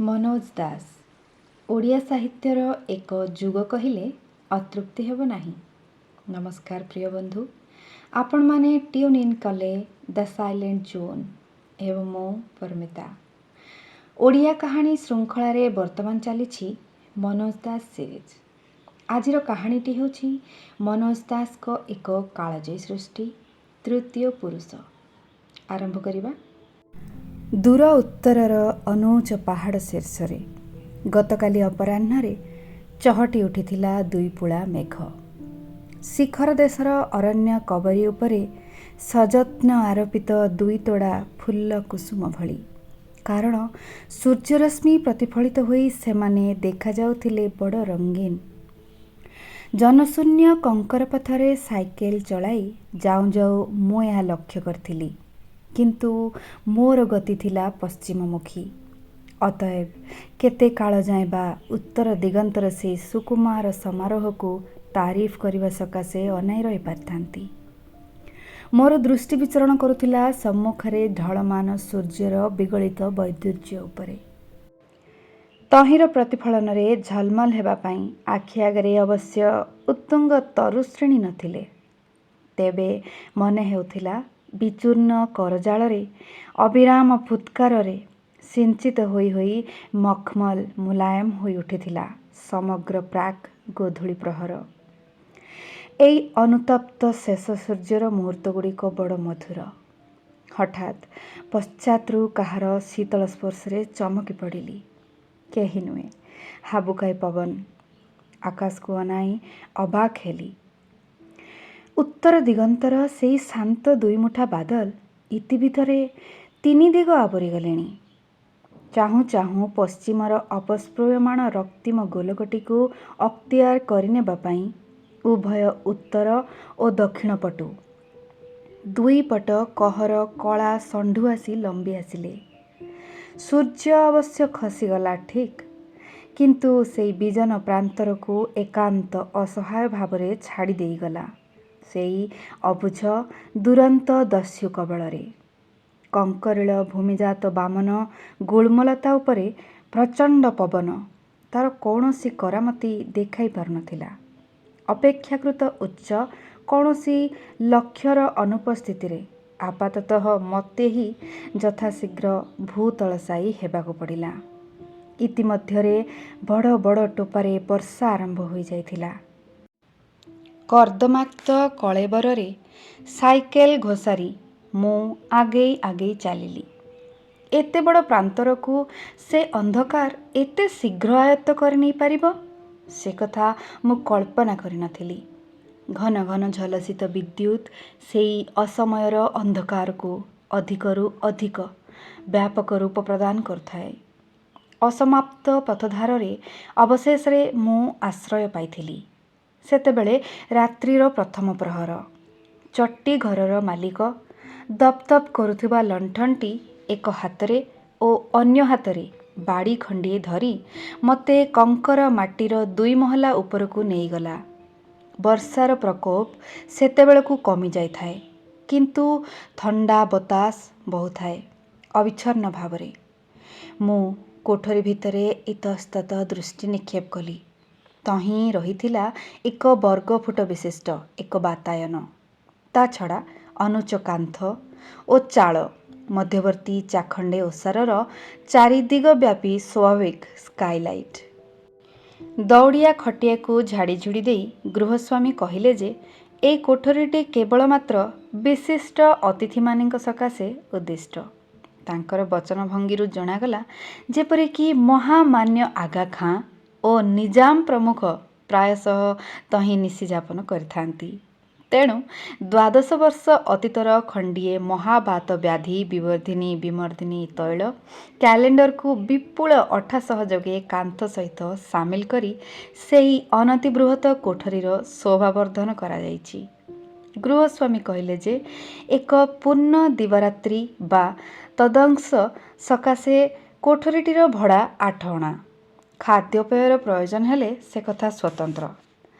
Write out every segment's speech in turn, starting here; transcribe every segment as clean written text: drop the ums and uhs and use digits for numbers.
ମନୋଜ ଦାସ। ଓଡ଼ିଆ ସାହିତ୍ୟର ଏକ ଯୁଗ କହିଲେ ଅତ୍ୟୁକ୍ତି ହେବ ନାହିଁ। ନମସ୍କାର ପ୍ରିୟ ବନ୍ଧୁ, ଆପଣମାନେ ଟ୍ୟୁନ୍ ଇନ୍ କଲେ ଦ ସାଇଲେଣ୍ଟ ଜୋନ୍ ଏବଂ ମୁଁ ପରମିତା। ଓଡ଼ିଆ କାହାଣୀ ଶୃଙ୍ଖଳାରେ ବର୍ତ୍ତମାନ ଚାଲିଛି ମନୋଜ ଦାସ ସିରିଜ୍। ଆଜିର କାହାଣୀଟି ହେଉଛି ମନୋଜ ଦାସଙ୍କ ଏକ କାଳଜୟୀ ସୃଷ୍ଟି, ତୃତୀୟ ପୁରୁଷ। ଆରମ୍ଭ କରିବା। ଦୂର ଉତ୍ତରର ଅନୁଚ୍ଚ ପାହାଡ଼ ଶୀର୍ଷରେ ଗତକାଲି ଅପରାହ୍ନରେ ଚହଟି ଉଠିଥିଲା ଦୁଇ ପୁଳା ମେଘ। ଶିଖର ଦେଶର ଅରଣ୍ୟ କବରୀ ଉପରେ ସଯତ୍ନ ଆରୋପିତ ଦୁଇ ତୋଡ଼ା ଫୁଲ କୁସୁମ ଭଳି। କାରଣ ସୂର୍ଯ୍ୟରଶ୍ମି ପ୍ରତିଫଳିତ ହୋଇ ସେମାନେ ଦେଖାଯାଉଥିଲେ ବଡ଼ ରଙ୍ଗୀନ। ଜନଶୂନ୍ୟ କଙ୍କର ପଥରେ ସାଇକେଲ ଚଳାଇ ଯାଉଁ ଯାଉଁ ମୁଁ ଏହା ଲକ୍ଷ୍ୟ କରିଥିଲି। କିନ୍ତୁ ମୋର ଗତି ଥିଲା ପଶ୍ଚିମମୁଖୀ। ଅତଏବ କେତେ କାଳ ଯାଏଁ ବା ଉତ୍ତର ଦିଗନ୍ତର ସେହି ସୁକୁମାର ସମାରୋହକୁ ତାରିଫ କରିବା ସକାଶେ ଅନାଇ ରହିପାରିଥାନ୍ତି? ମୋର ଦୃଷ୍ଟି ବିଚରଣ କରୁଥିଲା ସମ୍ମୁଖରେ ଢଳମାନ ସୂର୍ଯ୍ୟର ବିଗଳିତ ବୈଦୁର୍ଯ୍ୟ ଉପରେ। ତହିଁର ପ୍ରତିଫଳନରେ ଝଲମଲ ହେବା ପାଇଁ ଆଖି ଆଗରେ ଅବଶ୍ୟ ଉତ୍ତୁଙ୍ଗ ତରୁଶ୍ରେଣୀ ନଥିଲେ। ତେବେ ମନେ ହେଉଥିଲା, ବିଚୂର୍ଣ୍ଣ କରଜାଳରେ ଅବିରାମ ଫୁତ୍କାରରେ ସିଞ୍ଚିତ ହୋଇ ହୋଇ ମଖମଲ ମୁଲାୟମ ହୋଇ ଉଠିଥିଲା ସମଗ୍ର ପ୍ରାକ୍ ଗୋଧୂଳି ପ୍ରହର। ଏଇ ଅନୁତପ୍ତ ଶେଷ ସୂର୍ଯ୍ୟର ମୁହୂର୍ତ୍ତଗୁଡ଼ିକ ବଡ଼ ମଧୁର। ହଠାତ୍ ପଶ୍ଚାତ୍ରୁ କାହାର ଶୀତଳ ସ୍ପର୍ଶରେ ଚମକି ପଡ଼ିଲି। କେହି ନୁହେଁ, ହାବୁକାଏ ପବନ। ଆକାଶକୁ ଅନାଇ ଅବାକ୍ ହେଲି। ଉତ୍ତର ଦିଗନ୍ତର ସେଇ ଶାନ୍ତ ଦୁଇମୁଠା ବାଦଲ ଇତି ଭିତରେ ତିନି ଦିଗ ଆବୋରି ଗଲେଣି। ଚାହୁଁ ଚାହୁଁ ପଶ୍ଚିମର ଅପସ୍ପୃହ୍ୟମାଣ ରକ୍ତିମ ଗୋଲକଟିକୁ ଅକ୍ତିଆର କରିନେବା ପାଇଁ ଉଭୟ ଉତ୍ତର ଓ ଦକ୍ଷିଣ ପଟୁ ଦୁଇପଟ କହର କଳା ଷଣ୍ଢୁ ଆସି ଲମ୍ବି ଆସିଲେ। ସୂର୍ଯ୍ୟ ଅବଶ୍ୟ ଖସିଗଲା ଠିକ୍, କିନ୍ତୁ ସେଇ ବିଜନ ପ୍ରାନ୍ତରକୁ ଏକାନ୍ତ ଅସହାୟ ଭାବରେ ଛାଡ଼ି ଦେଇଗଲା ସେଇ ଅବୁଝ ଦୁରନ୍ତ ଦସ୍ୟୁ କବଳରେ। କଙ୍କରିଳ ଭୂମିଜାତ ବାମନ ଗୁଳ୍ମଲତା ଉପରେ ପ୍ରଚଣ୍ଡ ପବନ ତାର କୌଣସି କରାମତି ଦେଖାଇ ପାରୁନଥିଲା। ଅପେକ୍ଷାକୃତ ଉଚ୍ଚ କୌଣସି ଲକ୍ଷ୍ୟର ଅନୁପସ୍ଥିତିରେ ଆପାତତଃ ମୋତେ ହିଁ ଯଥାଶୀଘ୍ର ଭୂତଳଶାୟୀ ହେବାକୁ ପଡ଼ିଲା। ଇତିମଧ୍ୟରେ ବଡ଼ ବଡ଼ ଟୋପାରେ ବର୍ଷା ଆରମ୍ଭ ହୋଇଯାଇଥିଲା। କର୍ଦ୍ଦମାକ୍ତ କଳେବରରେ ସାଇକେଲ ଘୋଷାରି ମୁଁ ଆଗେଇ ଆଗେଇ ଚାଲିଲି। ଏତେ ବଡ଼ ପ୍ରାନ୍ତରକୁ ସେ ଅନ୍ଧକାର ଏତେ ଶୀଘ୍ର ଆୟତ୍ତ କରିନେଇ ପାରିବ, ସେକଥା ମୁଁ କଳ୍ପନା କରିନଥିଲି। ଘନ ଘନ ଝଲସିତ ବିଦ୍ୟୁତ୍ ସେଇ ଅସମୟର ଅନ୍ଧକାରକୁ ଅଧିକରୁ ଅଧିକ ବ୍ୟାପକ ରୂପ ପ୍ରଦାନ କରୁଥାଏ। ଅସମାପ୍ତ ପଥଧାରରେ ଅବଶେଷରେ ମୁଁ ଆଶ୍ରୟ ପାଇଥିଲି। ସେତେବେଳେ ରାତ୍ରିର ପ୍ରଥମ ପ୍ରହର। ଚଟି ଘରର ମାଲିକ ଦପଦପ କରୁଥିବା ଲଣ୍ଠନଟି ଏକ ହାତରେ ଓ ଅନ୍ୟ ହାତରେ ବାଡ଼ି ଖଣ୍ଡିଏ ଧରି ମୋତେ କଙ୍କର ମାଟିର ଦୁଇ ମହଲା ଉପରକୁ ନେଇଗଲା। ବର୍ଷାର ପ୍ରକୋପ ସେତେବେଳକୁ କମିଯାଇଥାଏ, କିନ୍ତୁ ଥଣ୍ଡା ବତାସ ବହୁଥାଏ ଅବିଚ୍ଛନ୍ନ ଭାବରେ। ମୁଁ କୋଠରୀ ଭିତରେ ଇତସ୍ତତଃ ଦୃଷ୍ଟି ନିକ୍ଷେପ କଲି। ତହିଁ ରହିଥିଲା ଏକ ବର୍ଗଫୁଟ ବିଶିଷ୍ଟ ଏକ ବାତାୟନ। ତା ଛଡ଼ା ଅନୁଚ୍ଚ କାନ୍ଥ ଓ ଚାଳ ମଧ୍ୟବର୍ତ୍ତୀ ଚାଖଣ୍ଡେ ଓସାରର ଚାରିଦିଗବ୍ୟାପୀ ସ୍ୱାଭାବିକ ସ୍କାଇଲାଇଟ୍। ଦଉଡ଼ିଆ ଖଟିଆକୁ ଝାଡ଼ିଝୁଡ଼ି ଦେଇ ଗୃହସ୍ୱାମୀ କହିଲେ ଯେ ଏ କୋଠରୀଟି କେବଳ ମାତ୍ର ବିଶିଷ୍ଟ ଅତିଥିମାନଙ୍କ ସକାଶେ ଉଦ୍ଦିଷ୍ଟ। ତାଙ୍କର ବଚନ ଭଙ୍ଗୀରୁ ଜଣାଗଲା, ଯେପରିକି ମହାମାନ୍ୟ ଆଗା ଖାଁ ଓ ନିଜାମ ପ୍ରମୁଖ ପ୍ରାୟଶଃ ତହିଁ ନିଶିଯାପନ କରିଥାନ୍ତି। ତେଣୁ ଦ୍ୱାଦଶ ବର୍ଷ ଅତୀତର ଖଣ୍ଡିଏ ମହାବାତବ୍ୟାଧି ବିବର୍ଦ୍ଧିନୀ ବିମର୍ଦ୍ଦିନୀ ତୈଳ କ୍ୟାଲେଣ୍ଡରକୁ ବିପୁଳ ଅଠା ସହଯୋଗେ କାନ୍ଥ ସହିତ ସାମିଲ କରି ସେହି ଅନତିବୃହତ କୋଠରୀର ଶୋଭାବର୍ଦ୍ଧନ କରାଯାଇଛି। ଗୃହସ୍ୱାମୀ କହିଲେ ଯେ ଏକ ପୂର୍ଣ୍ଣ ଦିବାରାତ୍ରି ବା ତଦଂଶ ସକାଶେ କୋଠରୀଟିର ଭଡ଼ା 8 ଅଣା। ଖାଦ୍ୟପେୟର ପ୍ରୟୋଜନ ହେଲେ ସେ କଥା ସ୍ୱତନ୍ତ୍ର।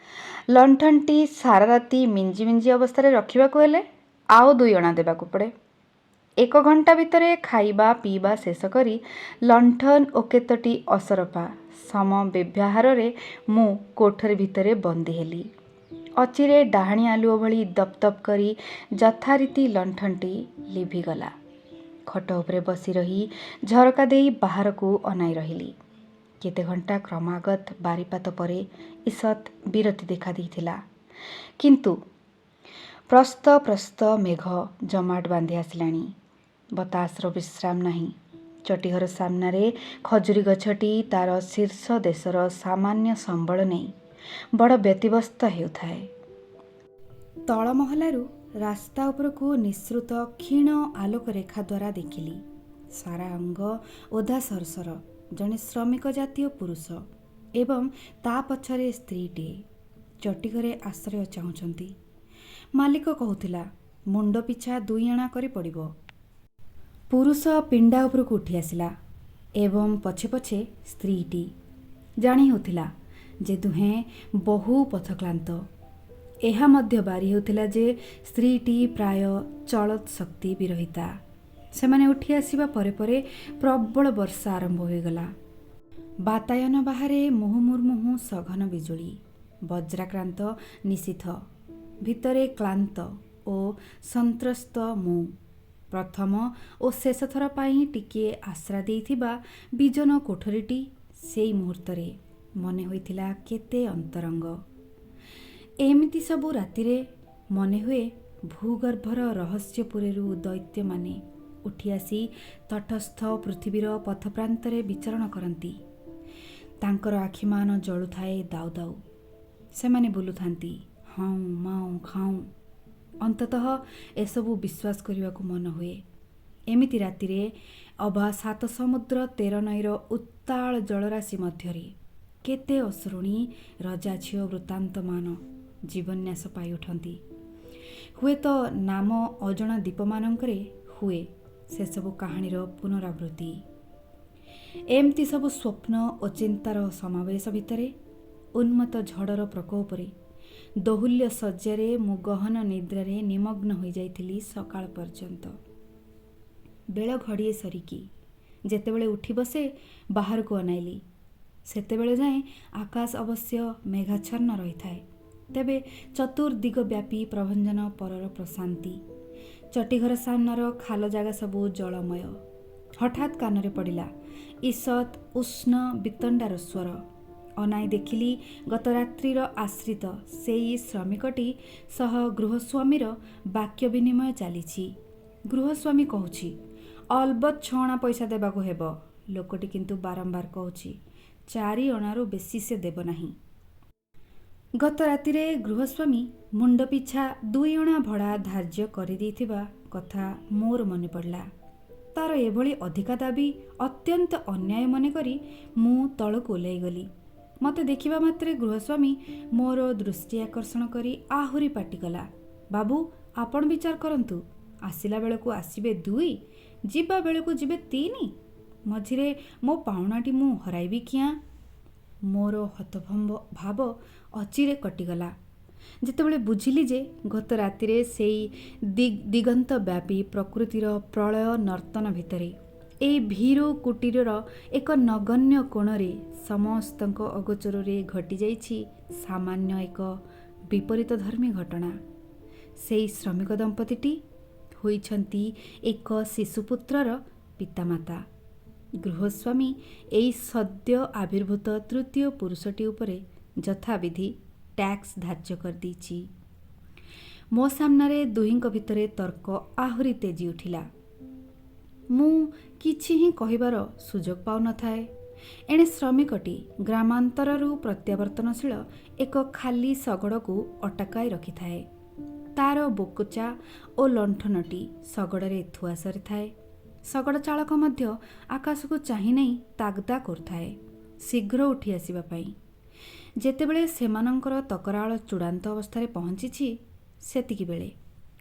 ଲଣ୍ଠନଟି ସାରା ରାତି ମିଞ୍ଜି ମିଞ୍ଜି ଅବସ୍ଥାରେ ରଖିବାକୁ ହେଲେ ଆଉ 2 ଅଣା ଦେବାକୁ ପଡ଼େ। ଏକ ଘଣ୍ଟା ଭିତରେ ଖାଇବା ପିଇବା ଶେଷ କରି ଲଣ୍ଠନ ଓ କେତୋଟି ଅସରପା ସମ ବ୍ୟବହାରରେ ମୁଁ କୋଠରୀ ଭିତରେ ବନ୍ଦୀ ହେଲି। ଅଚିରେ ଡାହାଣୀ ଆଲୁଅ ଭଳି ଦପଦପ କରି ଯଥାରୀତି ଲଣ୍ଠନଟି ଲିଭିଗଲା। ଖଟ ଉପରେ ବସି ରହି ଝରକା ଦେଇ ବାହାରକୁ ଅନାଇ ରହିଲି। କେତେ ଘଣ୍ଟା କ୍ରମାଗତ ବାରିପାତ ପରେ ଈଷତ୍ ବିରତି ଦେଖା ଦେଇଥିଲା, କିନ୍ତୁ ପ୍ରସ୍ତ ପ୍ରସ୍ତ ମେଘ ଜମାଟ ବାନ୍ଧି ଆସିଲାଣି। ବତାସର ବିଶ୍ରାମ ନାହିଁ। ଚଟିଘର ସାମ୍ନାରେ ଖଜୁରୀ ଗଛଟି ତାର ଶୀର୍ଷ ଦେଶର ସାମାନ୍ୟ ସମ୍ବଳ ନେଇ ବଡ଼ ବ୍ୟତିବ୍ୟସ୍ତ ହେଉଥାଏ। ତଳ ମହଲାରୁ ରାସ୍ତା ଉପରକୁ ନିଃସୃତ କ୍ଷୀଣ ଆଲୋକ ରେଖା ଦ୍ୱାରା ଦେଖିଲି, ସାରା ଅଙ୍ଗ ଓଦା ସରସର ଜଣେ ଶ୍ରମିକ ଜାତୀୟ ପୁରୁଷ ଏବଂ ତା ପଛରେ ସ୍ତ୍ରୀଟିଏ ଚଟିଘରେ ଆଶ୍ରୟ ଚାହୁଁଛନ୍ତି। ମାଲିକ କହୁଥିଲା, ମୁଣ୍ଡ ପିଛା 2 ଅଣା କରି ପଡ଼ିବ। ପୁରୁଷ ପିଣ୍ଡା ଉପରକୁ ଉଠି ଆସିଲା ଏବଂ ପଛେ ପଛେ ସ୍ତ୍ରୀଟି। ଜାଣି ହେଉଥିଲା ଯେ ଦୁହେଁ ବହୁ ପଥକ୍ଳାନ୍ତ। ଏହା ମଧ୍ୟ ବାରି ହେଉଥିଲା ଯେ ସ୍ତ୍ରୀଟି ପ୍ରାୟ ଚଳତ୍ ଶକ୍ତି ବିରହିତା। ସେମାନେ ଉଠି ଆସିବା ପରେ ପରେ ପ୍ରବଳ ବର୍ଷା ଆରମ୍ଭ ହୋଇଗଲା। ବାତାୟନ ବାହାରେ ମୁହୁର୍ମୁହୁଃ ସଘନ ବିଜୁଳି, ବଜ୍ରାକ୍ରାନ୍ତ ନିଶୀଥ ଭିତରେ କ୍ଳାନ୍ତ ଓ ସନ୍ତ୍ରସ୍ତ ମୁଁ ପ୍ରଥମ ଓ ଶେଷଥର ପାଇଁ ଟିକିଏ ଆଶ୍ରା ଦେଇଥିବା ବିଜନ କୋଠରୀଟି ସେଇ ମୁହୂର୍ତ୍ତରେ ମନେ ହୋଇଥିଲା କେତେ ଅନ୍ତରଙ୍ଗ। ଏମିତି ସବୁ ରାତିରେ ମନେହୁଏ, ଭୂଗର୍ଭର ରହସ୍ୟପୁରୀରୁ ଦୈତ୍ୟମାନେ ଉଠିଆସି ତଟସ୍ଥ ପୃଥିବୀର ପଥପ୍ରାନ୍ତରେ ବିଚରଣ କରନ୍ତି। ତାଙ୍କର ଆଖିମାନ ଜଳୁଥାଏ ଦାଉ ଦାଉ। ସେମାନେ ବୁଲୁଥାନ୍ତି ହାଉଁ ମାଉଁ ଖାଉଁ। ଅନ୍ତତଃ ଏସବୁ ବିଶ୍ୱାସ କରିବାକୁ ମନ ହୁଏ। ଏମିତି ରାତିରେ ଅବା ସାତ ସମୁଦ୍ର ତେର ନଈର ଉତ୍ତାଳ ଜଳରାଶି ମଧ୍ୟରେ କେତେ ଅସୁରୁଣୀ ରଜାଝିଅ ବୃତ୍ତାନ୍ତମାନ ଜୀବନ୍ୟାସ ପାଇ ଉଠନ୍ତି। ହୁଏତ ନାମ ଅଜଣା ଦ୍ୱୀପମାନଙ୍କରେ ହୁଏ ସେସବୁ କାହାଣୀର ପୁନରାବୃତ୍ତି। ଏମିତି ସବୁ ସ୍ୱପ୍ନ ଓ ଚିନ୍ତାର ସମାବେଶ ଭିତରେ, ଉନ୍ମତ୍ତ ଝଡ଼ର ପ୍ରକୋପରେ ଦୋହୁଲ୍ୟ ଶଯ୍ୟାରେ ମୁଁ ଗହନ ନିଦ୍ରାରେ ନିମଗ୍ନ ହୋଇଯାଇଥିଲି ସକାଳ ପର୍ଯ୍ୟନ୍ତ। ବେଳ ଘଡ଼ିଏ ସରିକି ଯେତେବେଳେ ଉଠି ବସେ ବାହାରକୁ ଅନାଇଲି, ସେତେବେଳେ ଯାଏଁ ଆକାଶ ଅବଶ୍ୟ ମେଘାଚ୍ଛନ୍ନ ରହିଥାଏ। ତେବେ ଚତୁର୍ଦିଗବ୍ୟାପୀ ପ୍ରଭଞ୍ଜନ ପରର ପ୍ରଶାନ୍ତି। ଚଟିଘର ସାମ୍ନାର ଖାଲ ଜାଗା ସବୁ ଜଳମୟ। ହଠାତ୍ କାନରେ ପଡ଼ିଲା ଈଷତ୍ ଉଷ୍ଣ ବିତଣ୍ଡାର ସ୍ୱର। ଅନାଇ ଦେଖିଲି, ଗତ ରାତ୍ରିର ଆଶ୍ରିତ ସେଇ ଶ୍ରମିକଟି ସହ ଗୃହସ୍ୱାମୀର ବାକ୍ୟ ବିନିମୟ ଚାଲିଛି। ଗୃହସ୍ୱାମୀ କହୁଛି, ଅଲବତ 6 ଅଣା ପଇସା ଦେବାକୁ ହେବ। ଲୋକଟି କିନ୍ତୁ ବାରମ୍ବାର କହୁଛି, 4 ଅଣାରୁ ବେଶୀ ସେ ଦେବ ନାହିଁ। ଗତ ରାତିରେ ଗୃହସ୍ୱାମୀ ମୁଣ୍ଡପିଛା 2 ଅଣା ଭଡ଼ା ଧାର୍ଯ୍ୟ କରିଦେଇଥିବା କଥା ମୋର ମନେ ପଡ଼ିଲା। ତାର ଏଭଳି ଅଧିକା ଦାବି ଅତ୍ୟନ୍ତ ଅନ୍ୟାୟ ମନେକରି ମୁଁ ତଳକୁ ଓହ୍ଲାଇଗଲି। ମୋତେ ଦେଖିବା ମାତ୍ରେ ଗୃହସ୍ୱାମୀ ମୋର ଦୃଷ୍ଟି ଆକର୍ଷଣ କରି ଆହୁରି ପାଟିକଲା, ବାବୁ, ଆପଣ ବିଚାର କରନ୍ତୁ। ଆସିଲା ବେଳକୁ ଆସିବେ ଦୁଇ, ଯିବା ବେଳକୁ ଯିବେ ତିନି। ମଝିରେ ମୋ ପାଉଣାଟି ମୁଁ ହରାଇବି କିଆଁ? ମୋର ହତଭମ୍ବ ଭାବ ଅଚିରେ କଟିଗଲା, ଯେତେବେଳେ ବୁଝିଲି ଯେ ଗତ ରାତିରେ ସେଇ ଦିଗନ୍ତବ୍ୟାପୀ ପ୍ରକୃତିର ପ୍ରଳୟ ନର୍ତ୍ତନ ଭିତରେ ଏଇ ଭୀରୁ କୁଟୀରର ଏକ ନଗଣ୍ୟ କୋଣରେ ସମସ୍ତଙ୍କ ଅଗୋଚରରେ ଘଟିଯାଇଛି ସାମାନ୍ୟ ଏକ ବିପରୀତଧର୍ମୀ ଘଟଣା। ସେଇ ଶ୍ରମିକ ଦମ୍ପତିଟି ହୋଇଛନ୍ତି ଏକ ଶିଶୁପୁତ୍ରର ପିତାମାତା। ଗୃହସ୍ୱାମୀ ଏଇ ସଦ୍ୟ ଆବିର୍ଭୂତ ତୃତୀୟ ପୁରୁଷଟି ଉପରେ ଯଥାବିଧି ଟ୍ୟାକ୍ସ ଧାର୍ଯ୍ୟ କରିଦେଇଛି। ମୋ ସାମ୍ନାରେ ଦୁହିଁଙ୍କ ଭିତରେ ତର୍କ ଆହୁରି ତେଜି ଉଠିଲା। ମୁଁ କିଛି ହିଁ କହିବାର ସୁଯୋଗ ପାଉନଥାଏ। ଏଣେ ଶ୍ରମିକଟି ଗ୍ରାମାନ୍ତରରୁ ପ୍ରତ୍ୟାବର୍ତ୍ତନଶୀଳ ଏକ ଖାଲି ଶଗଡ଼କୁ ଅଟକାଇ ରଖିଥାଏ। ତାର ବୋକଚା ଓ ଲଣ୍ଠନଟି ଶଗଡ଼ରେ ଥୁଆ ସରିଥାଏ। ଶଗଡ଼ ଚାଳକ ମଧ୍ୟ ଆକାଶକୁ ଚାହିଁ ନେଇ ତାଗଦା କରୁଥାଏ ଶୀଘ୍ର ଉଠି ଆସିବା ପାଇଁ। ଯେତେବେଳେ ସେମାନଙ୍କର ତକରାଳ ଚୂଡ଼ାନ୍ତ ଅବସ୍ଥାରେ ପହଞ୍ଚିଛି, ସେତିକିବେଳେ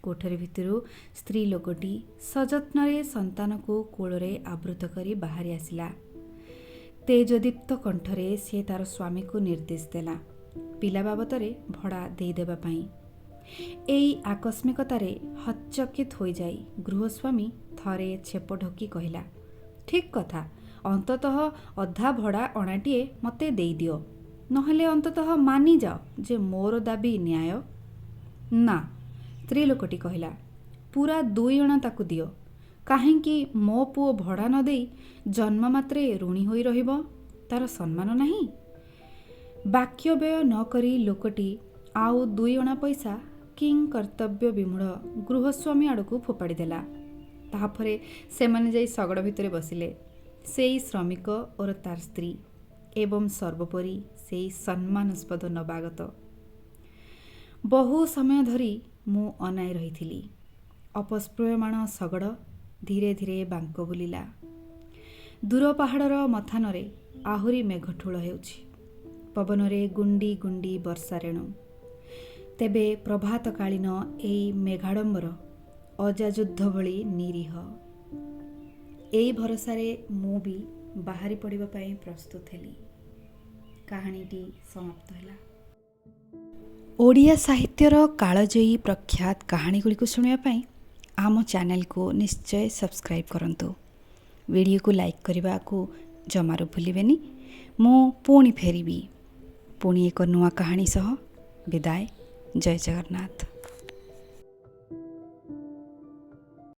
କୋଠରୀ ଭିତରୁ ସ୍ତ୍ରୀ ଲୋକଟି ସଯତ୍ନରେ ସନ୍ତାନକୁ କୋଳରେ ଆବୃତ କରି ବାହାରି ଆସିଲା। ତେଜୋଦୀପ୍ତ କଣ୍ଠରେ ସେ ତାର ସ୍ୱାମୀକୁ ନିର୍ଦ୍ଦେଶ ଦେଲା ପିଲା ବାବଦରେ ଭଡ଼ା ଦେଇଦେବା ପାଇଁ। ଏଇ ଆକସ୍ମିକତାରେ ହତଚକିତ ହୋଇଯାଇ ଗୃହସ୍ୱାମୀ ଥରେ ଛେପ ଢୋକି କହିଲା, ଠିକ୍ କଥା, ଅନ୍ତତଃ ଅଧା ଭଡ଼ା ଅଣାଟିଏ ମୋତେ ଦେଇଦିଅ। ନହେଲେ ଅନ୍ତତଃ ମାନିଯାଅ ଯେ ମୋର ଦାବି ନ୍ୟାୟ। ନା, ସ୍ତ୍ରୀ ଲୋକଟି କହିଲା, ପୂରା 2 ଅଣା ତାକୁ ଦିଅ। କାହିଁକି ମୋ ପୁଅ ଭଡ଼ା ନ ଦେଇ ଜନ୍ମ ମାତ୍ରେ ଋଣୀ ହୋଇ ରହିବ? ତାର ସମ୍ମାନ ନାହିଁ? ବାକ୍ୟ ବ୍ୟୟ ନ କରି ଲୋକଟି ଆଉ 2 ଅଣା ପଇସା କିଂ କର୍ତ୍ତବ୍ୟ ବିମୂଢ଼ ଗୃହସ୍ୱାମୀ ଆଡ଼କୁ ଫୋପାଡ଼ି ଦେଲା। ତାପରେ ସେମାନେ ଯାଇ ଶଗଡ଼ ଭିତରେ ବସିଲେ, ସେଇ ଶ୍ରମିକ ଓ ତାର ସ୍ତ୍ରୀ ଏବଂ ସର୍ବୋପରି ସେଇ ସମ୍ମାନାସ୍ପଦ ନବାଗତ। ବହୁ ସମୟ ଧରି ମୁଁ ଅନାଇ ରହିଥିଲି। ଅପସ୍ପୃହ୍ୟମାଣ ଶଗଡ଼ ଧୀରେ ଧୀରେ ବାଙ୍କ ବୁଲିଲା। ଦୂର ପାହାଡ଼ର ମଥାନରେ ଆହୁରି ମେଘ ଠୁଳ ହେଉଛି। ପବନରେ ଗୁଣ୍ଡି ଗୁଣ୍ଡି ବର୍ଷା ରେଣୁ। ତେବେ ପ୍ରଭାତକାଳୀନ ଏଇ ମେଘାଡ଼ମ୍ବର ଅଜାଯୁଦ୍ଧ ଭଳି ନିରୀହ। ଏଇ ଭରସାରେ ମୁଁ ବି ବାହାରି ପଡ଼ିବା ପାଇଁ ପ୍ରସ୍ତୁତ ହେଲି। କାହାଣୀଟି ସମାପ୍ତ ହେଲା। ଓଡ଼ିଆ ସାହିତ୍ୟର କାଳଜୟୀ ପ୍ରଖ୍ୟାତ କାହାଣୀଗୁଡ଼ିକୁ ଶୁଣିବା ପାଇଁ ଆମ ଚ୍ୟାନେଲକୁ ନିଶ୍ଚୟ ସବସ୍କ୍ରାଇବ୍ କରନ୍ତୁ। ଭିଡ଼ିଓକୁ ଲାଇକ୍ କରିବାକୁ ଜମାରୁ ଭୁଲିବେନି। ମୁଁ ପୁଣି ଫେରିବି, ପୁଣି ଏକ ନୂଆ କାହାଣୀ ସହ। ବିଦାୟ। ଜୟ ଜଗନ୍ନାଥ।